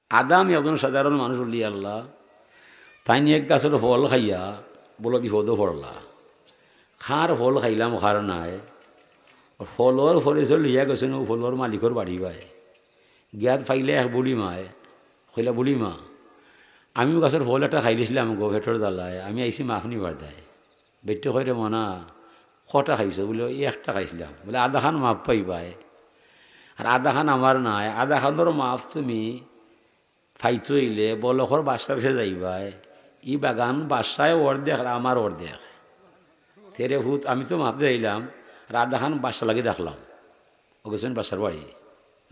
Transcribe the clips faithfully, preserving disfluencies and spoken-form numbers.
আদম একজন সাধারণ মানুষ, অলি আল্লাহ। তাইন এক গাছর ফল খাইয়া বলো বিপদো পড়লা। কার ফল খাইলাম, কার নাই। ফলর পরিচয় লইয়া গেছইন অউ ফলর মালিকর বাড়ি বায়। গিয়াত পাইলা এক বুড়ি মায়, কইলা, "বুড়ি মা, আমিও গাছর ফল একটা খাইলিছলাম গো, পেটর জ্বালায়, আমি আইছি মাফ নিবার দায়।" বেটিয়ে কয়, "রে মনা, কটা খাইছো?" বুলে, "ওই একটা খাইছলাম।" বুলে, "আধাখান মাফ পাইবায়, আর আধাখান আমার নাই, আধাখানর মাফ তুমি পাইতে অইলে বলখর বাদশার গেছে যাইবায়, ই বাগান বাদশায় অর্ধেক আর আমার অর্ধেক। তে রে পুত, আমি তো মাফ চাইলাম, আর আধাখান বাদশার লাগি রাখলাম।" অউ গেছইন বাদশার বাড়ি,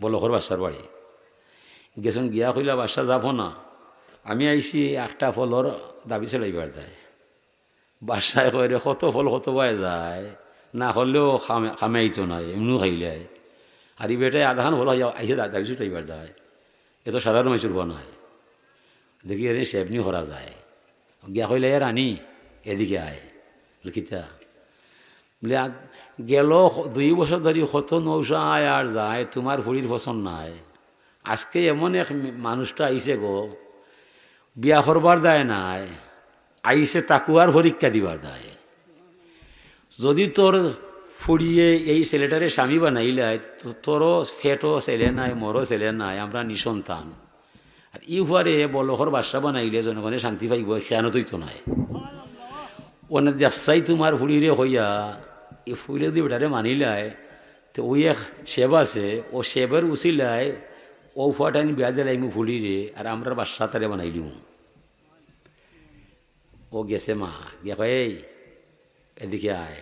বলখর বাদশার বাড়ি। গেছইন গিয়া কইলা, "বাদশা, যাবো না, আমি আইছি একটা ফলর দাবি ছাড়াইবার দায়।" বাদশায় কয়, "রে, কত ফল কত বায় যায়, না করলেও কামে, কামে আইতো নায়, এমনেউ খাইলায়। আর ই বেটায় আধাখান ফল খাইয়া আইছে দা-, দাবি ছুটাইবার দায়, এ তো সাধারণ মাইনষর পুয়া নায়।" দেখি এরে সেবনি করা যায়। গিয়া কইলা, "এ রানী, এদিকে আয়।" বুলে, "কিতা?" বুলে, "আ, গেল খ-, দুই বছর ধরি কত নৌশা আয় আর যায়, তুমার ফুড়ির পছন্দ নাই। আজকে এমন এক মি-, মানুষটা আইছে গো, বিয়া করবার দায় নায়, আইছে তাকুয়ার পরীক্ষা দিবার দায়। যদি তোর ফুড়িয়ে এই ছেলেটারে স্বামী বানাইলায়, তো তোরও পেটো ছেলে নাই, মোরও ছেলে নাই, আমরা নিঃসন্তান। আর ই পুয়ারে বলখর বাদশা বানাইলে জনগণে শান্তি পাইবো, খেয়ানত অইতো নায়। অনে দেখছাই তুমার ফুড়িরে কইয়া, ই ফুড়িয়ে যদি বেটারে মানিলায়, তে অউ এক সেব আছে, অউ সেবর উছিলায় অউ পুয়াটাইন বিয়া দিলাইমু ফুড়িরে, আর আমরার বাদশা তারে বানাইলিমু।" অউ গেছে মা, গিয়া কয়, "এই, এদিকে আয়।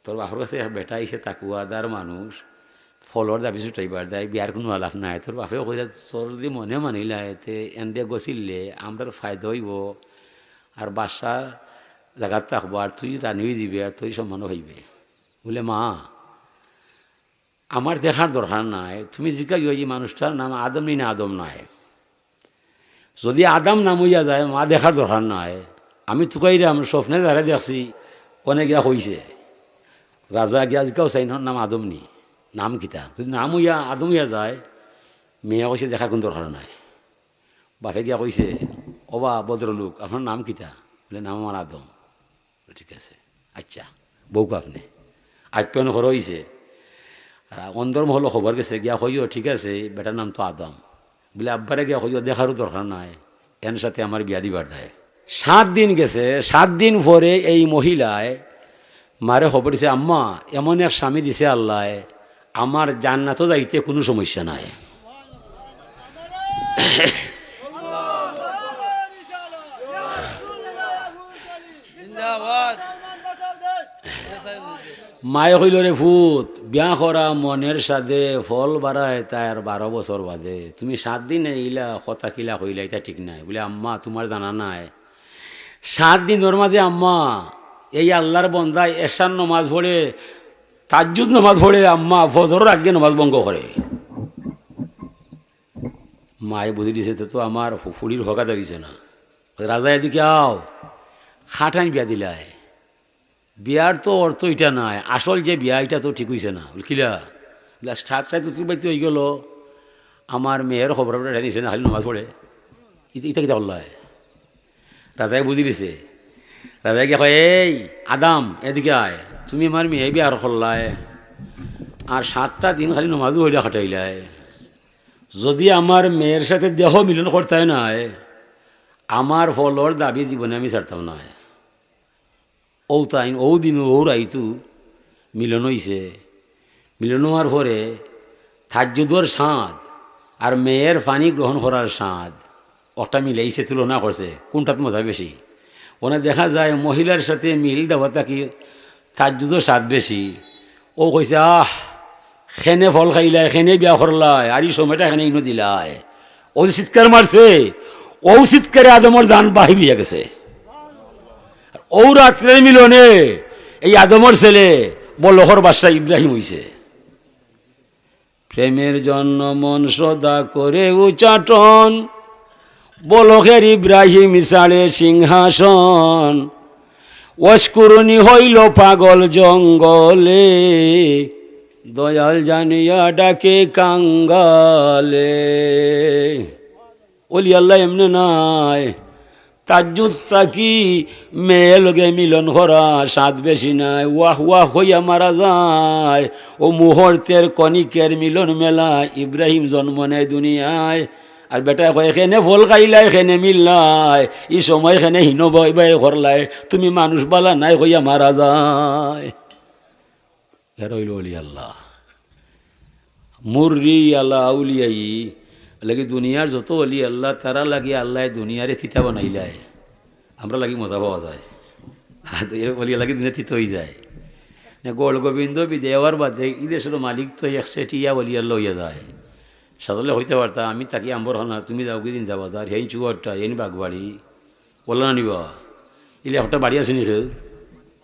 তোর বাপর গেছে এক বেটা আইছে, তাকুয়াদার মানুষ, ফলর দাবি ছুটাইবার দায়, বিয়ার কুনু আলাপ নাই। তোর বাপেও কইরা, তোর যদি মনে মানিলায়, তে এনরে গছিলে আমরার ফায়দা অইবো, আর বাদশার জাগাত থাকবো, আর তুই রানী অইযিবে, আর তুই সম্মানও পাইবে।" বুলে, "মা, আমার দেখার দরকার নাই, তুমি জিকাইও ই মানুষটার নাম আদম নি না আদম নায়। যদি আদম নাম অইয়া যায়, মা, দেখার দরকার নাই। আমি তুকাইরাম, স্বপ্নে যারে দেখছি, অনে গিয়া কইছে।" রাজা গিয়া জিকাও চাইন, "নাম আদম নি, নাম কিতা?" যদি নাম অইয়া আদম অইয়া যায়, মেয়ে কইছে, "দেখার কুনু দরকার নাই।" বাপে গিয়া কইছে, "ওবা ভদ্রলোক, আপনার নাম কিতা?" বুলে, "নাম আমার আদম।" "ঠিক আছে, আইচ্ছা, বউক আপনে।" আপ্যায়ন করা অইছে। আর অন্দর মহলো খবর গেছে, গিয়া কইও, "ঠিক আছে, বেটার নাম তো আদম।" বুলে, "আব্বারে গিয়া কইও, দেখারও দরকার নাই, এন সাথে আমার বিয়া দিবার দায়।" সাত দিন গেছে, সাত দিন পরে এই মহিলায় মারে খবর দিছে, "আম্মা, এমন এক স্বামী দিছে আল্লায়, আমার জান্নাতো যাইতে কুনু সমস্যা নাই।" জিন্দাবাদ। মায়ে কইল, "রে ফুত, বিয়া করা মনের সাদে, ফল বাড়ায় তার বারো বছর বাদে। তুমি সাত দিনে ইলা কথা কিলা কইলা, ইটা ঠিক নাই।" বুলে, "আম্মা, তুমার জানা নাই, সাত দিনর মাঝে আম্মা, এই আল্লার বন্দায় এশার নমাজ পড়ে, তাহাজ্জুদ নমাজ পড়ে, আম্মা, ফজরর আগে নমাজ ভঙ্গ করে।" মায়ে বুঝি দিছে, "তে তো আমার ফু-, ফুড়ির হক আদায় অইছে না।" "রাজা, এদিকে আও, খাটাইন বিয়া দিলায়। বিয়ার তো অর্থ ইটা নায়, আসল যে বিয়া, ইটা তো ঠিক অইছে না।" বুলে, "কিলা?" বুলে, "আজ সাতটায় তো তুই বাইতে অইগেল, আমার মেয়ের খবর আপনার নিছে না, খালি নমাজ পড়ে। ইতা, ইতা কিতা করলায়?" রাজায় বুঝি দিছে। রাজায় গিয়া কয়, "এই আদম, এদিকে আয়, তুমি আমার মেয়ে বিয়া করলায়, আর সাতটা দিন খালি নমাজও হইলে খাটাইলায়। যদি আমার মেয়ের সাথে দেহ মিলন করতায় নায়, আমার ফলর দাবি জীবনে আমি ছাড়তাম নায়।" অউ তাইন, অউ দিন, অউ রাইতু মিলন অইছে। মিলন অওয়ার পরে তাহাজ্জুদর স্বাদ আর মেয়ের পানি গ্রহণ করার স্বাদ, অটা মিলাইছে, তুলনা করছে, কুনটাত মজা বেশি। অনে দেখা যায় মহিলার সাথে মিল দেওয়া থাকি তাহাজ্জুদর স্বাদ বেশি। অউ কইছে, "আহ, কেনে ফল খাইলায়, কেনে বিয়া করলায়, আর ই সময়টা কেনে ইনো দিলায়।" অউ যে চিৎকার মারছে, অউ চিৎকারে আদমর জান বাহির অইয়া গেছে। আর অউ রাত্রের মিলনে এই আদমর ছেলে বলখর বাদশা ইব্রাহিম অইছে। প্রেমের জন্য মন সদা করে উচাটন, বলখের ইব্রাহিম ছাড়ে সিংহাসন। অস্কুরুনি হইল পাগল জঙ্গলে, দয়াল জানিয়া ডাকে কাঙ্গালে। অলি আল্লাহ এমনে নায়। তাজ্জুদ থাকি মেয়ে লগে মিলন করা, স্বাদ বেশি নায়, ওয়াহ ওয়াহ হইয়া মারা যায়। অউ মুহূর্তের ক্ষণিকের মিলন মেলায় ইব্রাহিম জন্ম নেয় দুনিয়ায়। আর বেটায় কয়, "কেনে ফল খাইলায়, কেনে মিললায়, ই সময় কেনে হিনো বায় বায় করলায়, তুমি মানুষ বালা নায়" কইয়া মারা যায়। এরা অইলো অলি আল্লাহ। মুররি আলা আউলিয়াই, লাগি দুনিয়ার যত অলি আল্লাহ, তারার লাগি আল্লায় দুনিয়ারে তিতা বানাইলায়, আমরার লাগি মজা পাওয়া যায়। আর এরা অলি আল্লাহ লাগি দুনিয়া তিতা অইযায়। না, গৌর গোবিন্দ বিদায় অওয়ার বাদে ই দেশর মালিক তো একচেটিয়া অলি আল্লাহ অইয়া যায়। শাহজালালে কইতা পারতা, "আমি থাকি আম্বরখানা, তুমি যাওগি জিন্দাবাজার, হেইন চুয়াড্ডা, হেইন বাগবাড়ি।" অলা না নি বা? ইলা একটা বাড়ি আছে নি কেউ?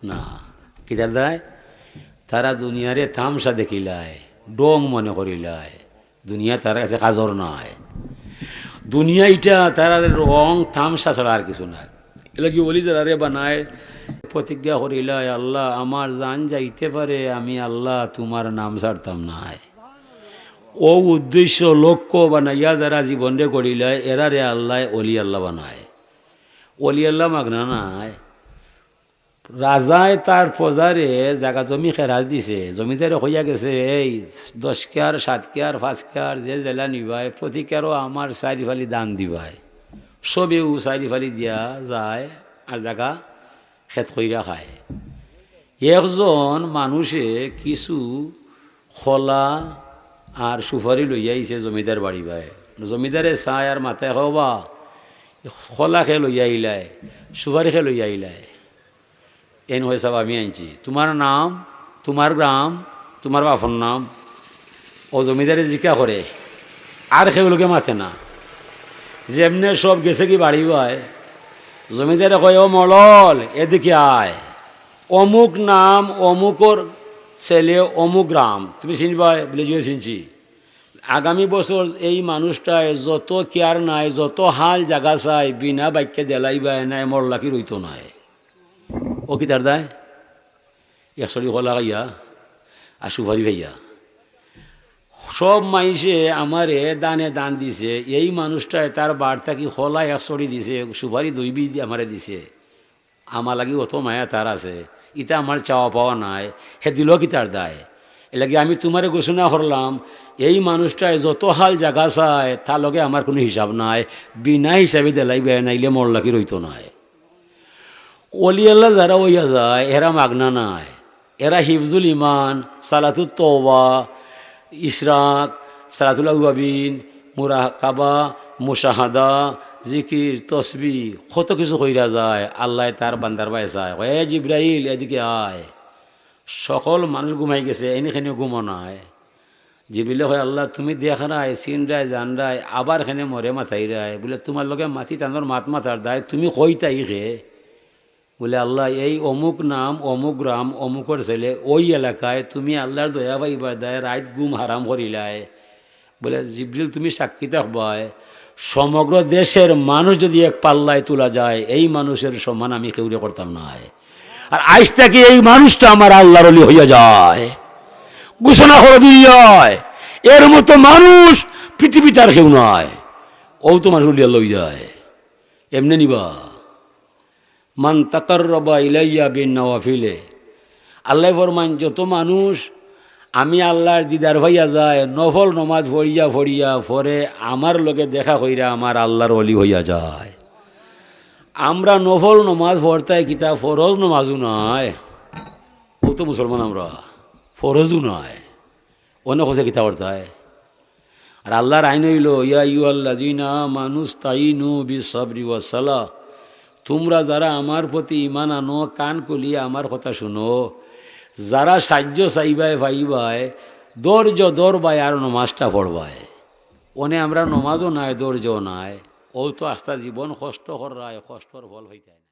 না। কিতার দায়? তারা দুনিয়ারে তামশা দেখিলায়, ঢং মনে করিলায়। দুনিয়া তারার কাছে কাজর নায়। দুনিয়া ইটা তারার রং তামশা ছাড়া আর কিছু নায়। এরলাগি অলি যারারে বানায়, প্রতিজ্ঞা করিলায়, "আল্লাহ, আমার জান যাইতে পারে, আমি আল্লাহ তুমার নাম ছাড়তাম নায়।" অউ উদ্দেশ্য লক্ষ্য বানাইয়া যারা জীবনরে গড়িলায়, এরারে আল্লায় অলি আল্লাহ বানায়। অলি আল্লাহ মাগনা নায়। রাজায় তার প্রজারে জাগা জমি খেরাজ দিছে, জমিদারে কইয়া গেছে, "এই দশ কিয়ার, সাত কিয়ার, পাঁচ কিয়ার যে যেলা নিবায়, প্রতি কিয়ারো আমার চাইর ফালি ধান দিবায়।" সবেউ চাইর ফালি দিয়া যায়, আর জাগা খেত কইরা খায়। একজন মানুষে কিছু কলা আর সুপারি লইয়া আইছে জমিদার বাড়ি বায়। জমিদারে চায় আর মাতে, "কও বা, কলা কে লইয়া আইলায়, সুপারি কে লইয়া আইলায়?" এন কয়, "সাব, আমি আনছি।" "তুমার নাম, তুমার গ্রাম, তুমার বাপর নাম?" অউ জমিদারে জিকা করে, আর কেউ লগে মাতে না। যেমনে সব গেছেগি বাড়ি বায়, জমিদারে কয়, "ও মড়ল, এদিকে আয়।" অমুক নাম, অমুকর ছেলে, অমুক গ্রাম, তুমি চিনবায়? বলে, "জি, চিনছি।" আগামী বছর এই মানুষটায় যত কিয়ার নায়, যত হাল জাগা চায়, বিনা বাক্যে দেলাইবায় নায়, মড়লাকি রইতো নায়। অউ কিতার দায়? এক ছড়ি কলা খাইয়া আর সুপারি খাইয়া। সব মাইনষে আমারে দানে দান দিছে, এই মানুষটায় তার বাড়ি থাকি কলা এক ছড়ি দিছে, সুপারি দুই বিধ আমারে দিছে। আমার লাগি অত মায়া তার আছে, ইতা আমার চাওয়া পাওয়া নায়, হে দিলো কিতার দায়? এরলাগি আমি তুমারে ঘোষণা করলাম, এই মানুষটায় যত হাল জাগা চায়, তার লগে আমার কুনু হিসাব নায়, বিনা হিসাবে দেলাইবায়, নাইলে মড়লাকি রইতো নায়। অলি আল্লাহ যারা অইয়া যায়, এরা মাগনা নায়, এরা হিফজুল ইমান, সালাতুত তওবা, ইশরাক, সালাতুল আওয়াবিন, মুরাকাবা, মুশাহাদা, জিকির, তসবি, কত কিছু কইরা যায়। আল্লায় তার বান্দার বায় চায়, কয়, "এ জিব্রাইল, এদিকে আয়।" সকল মানুষ ঘুমাই গেছে, এনি খেনিও ঘুমো নায়। জিব্রাইলে কয়, "আল্লাহ, তুমি দেখরায়, চিনরায়, জানরায়, আবার খেনে মরে মাতাইরায়। বলে, তুমার লগে মাতি তানর মাত মাতার দায়, তুমি কইতায় কে?" বলে, "আল্লাহ, এই অমুক নাম, অমুক গ্রাম, অমুকর ছেলে, ওই এলাকায় তুমি আল্লাহর দয়া পাইবার দায় রাইত ঘুম হারাম করিলায়।" বলে, "জিব্রিল, তুমি সাক্ষী থাকবায়, সমগ্র দেশের মানুষ যদি এক পাল্লায় তুলা যায়, এই মানুষের সমান আমি কেউরে করতাম নায়। আর আইজ থাকি এই মানুষটা আমার আল্লাহর অলি হইয়া যায়।" ঘোষণা করে দুনিয়ায়, এর মতো মানুষ পৃথিবীতে আর কেউ নাই। অউ তো মানুষ অলি আল্লাহ অইযায়। এমনে নি বা? "মান তাকাররাবা ইলাইয়া বিন নওয়াফিলে।" আল্লায় ফরমাইন, যত মানুষ আমি আল্লাহর দিদার পাইয়া যায়, নফল নমাজ পড়িয়া পড়িয়া পরে আমার লগে দেখা কইরা আমার আল্লাহর অলি হইয়া যায়। আমরা নফল নমাজ পড়তায় কিতা, ফরজ নমাজও নায়, অউ তো মুসলমান আমরা, ফরজও নায়। অনে কইছে কিতা করতায়? আর আল্লাহর আইন অইলো, "ইয়া আইয়ুহাল্লাযীনা আমানু ইস্তাইনু বিস সাবরি ওয়াস সালাহ।" তুমরা যারা আমার প্রতি ঈমান আনো, কান খুলিয়া আমার কথা শুনো, যারা সাহায্য চাইবায় পাইবায়, ধৈর্য ধরবায় আর নমাজটা পড়বায়। অনে আমরা নমাজও নাই, ধৈর্যও নাই, অউ তো আস্তা জীবন কষ্ট কররায়, কষ্টর ফল পাইতায়।